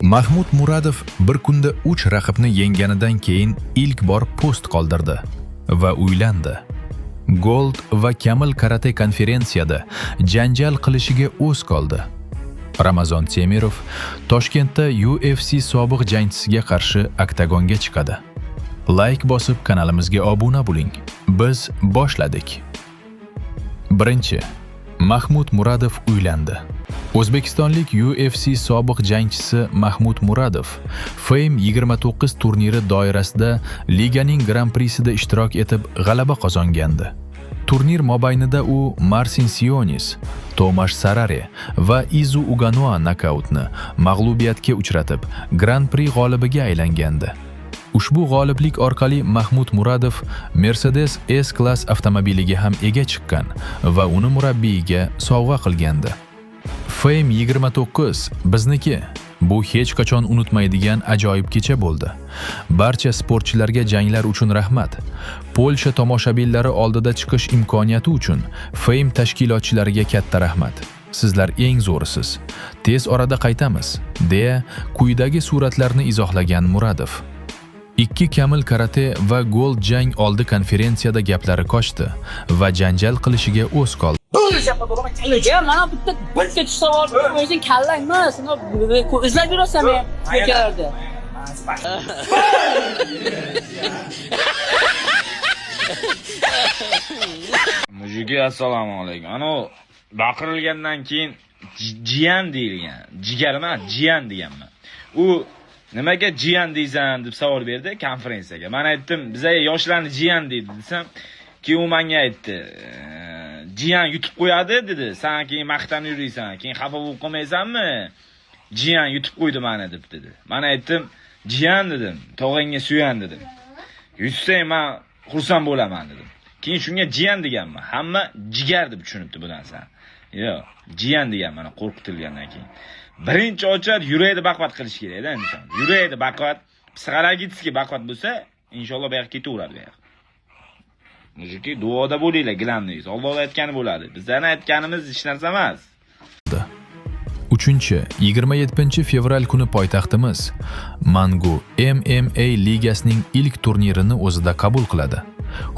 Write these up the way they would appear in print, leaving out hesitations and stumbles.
Mahmud Muradov bir kunda 3 raqibni yengganidan keyin ilk bor post qoldirdi va uylandi. Gold va Kamil karate konferensiyada janjal qilishiga oz qoldi. Ramazon Temirov Toshkentda UFC sobiq jangchisiga qarshi oktagonga chiqadi. Layk bosib, kanalimizga obuna bo'ling. Biz boshladik. Birinchi. Mahmud Muradov uylandi. O'zbekistonlik UFC sobiq jangchisi Mahmud Muradov Fame 29 turniri doirasida liganing Gran-prisida ishtirok etib, g'alaba qozongandi. Turnir mobaynida u Marsin Sionis, Tomash Sarare va Izu Ugonoah nokautni mag'lubiyatga uchratib, Gran-pri g'olibiga aylangandi. Ushbu g'oliblik orqali Mahmud Muradov Mercedes S-Class avtomobiliga ham ega chiqqan va uni murabbiyiga sovg'a qilgandi. Fame 29 bizniki. Bu hech qachon unutmaydigan ajoyib kecha bo'ldi. Barcha sportchilarga janglar uchun rahmat. Polsha tomoshabinlari oldida chiqish imkoniyati uchun Fame tashkilotchilariga katta rahmat. Sizlar eng zo'risiz. Tez orada qaytamiz, deya quyidagi suratlarni izohlagan Muradov. Ikki Kamil karate va Gold jang oldi konferensiyada gaplari qochdi va janjal qilishiga oz qoldi. Ya, mana bitta tush savol, o'zing kallang emas, izlab yurasan men ko'chalarda. Мужики, assalomu alaykum. Ano baqirilgandan keyin jiyan deyilgan. Jigar emas, jiyan deganman. U nimaga jiyan deysan deb savol berdi konferensiyaga. Men aytdim, bizaga yoshlarni jiyan deydi desam, keyin u menga aytdi, "Jiyan yutib qo'yadi" dedi. "San keyin maqtanib yuriysan, keyin xafa bo'lib qolmaysanmi? Jiyan yutib qo'ydi meni" deb dedi. Men aytdim, "Jiyan" dedim, "Tog'angga suyan" dedim. "Yutsang men xursand bo'laman" dedim. Keyin shunga jiyan deganman. Hamma jigar deb tushunibdi bu narsani. Yo'q, jiyan deganman qo'rqitilgandan keyin. Birinchi ochar yurakni baquvvat qilish kerakda inson. Yurakni baquvvat, psixologически baquvvat bo'lsa, inshaalloh bu yoqqa ketaveradi bu yoq. Мужики, duoda bo'linglar, gilamdingiz. Alloh aytgani bo'ladi. Bizlarni aytganimiz hech narsa emas. Uchinchi, 27 fevral kuni poytaxtimiz Mangu MMA ligasining ilk turnirini o'zida qabul qiladi.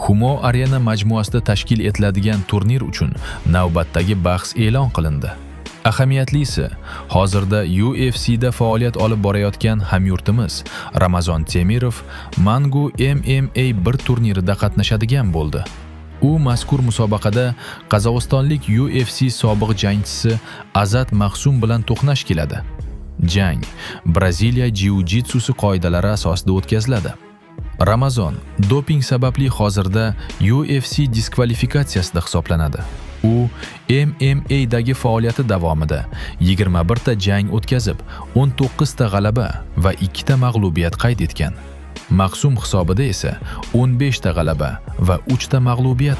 Humo Arena majmuasida tashkil etiladigan turnir uchun navbatdagi bahs e'lon qilindi. Ahamiyatlisi, hozirda UFCda faoliyat olib borayotgan hamyurtimiz Ramazon Temirov Mangu MMA 1 turnirida qatnashadigan bo'ldi. U mazkur musobaqada qozog'istonlik UFC sobiq jangchisi Azat Maqsum bilan to'qnash keladi. Jang Braziliya jiu-jitsusi qoidalari asosida o'tkaziladi. Ramazon doping sababli hozirda UFC diskvalifikatsiyasida hisoblanadi. U MMAdagi faoliyati davomida 21 ta jang o'tkazib, 19 ta g'alaba va 2 ta mag'lubiyat qayd etgan. Maqsum hisobida esa 15 ta g'alaba va 3 ta mag'lubiyat.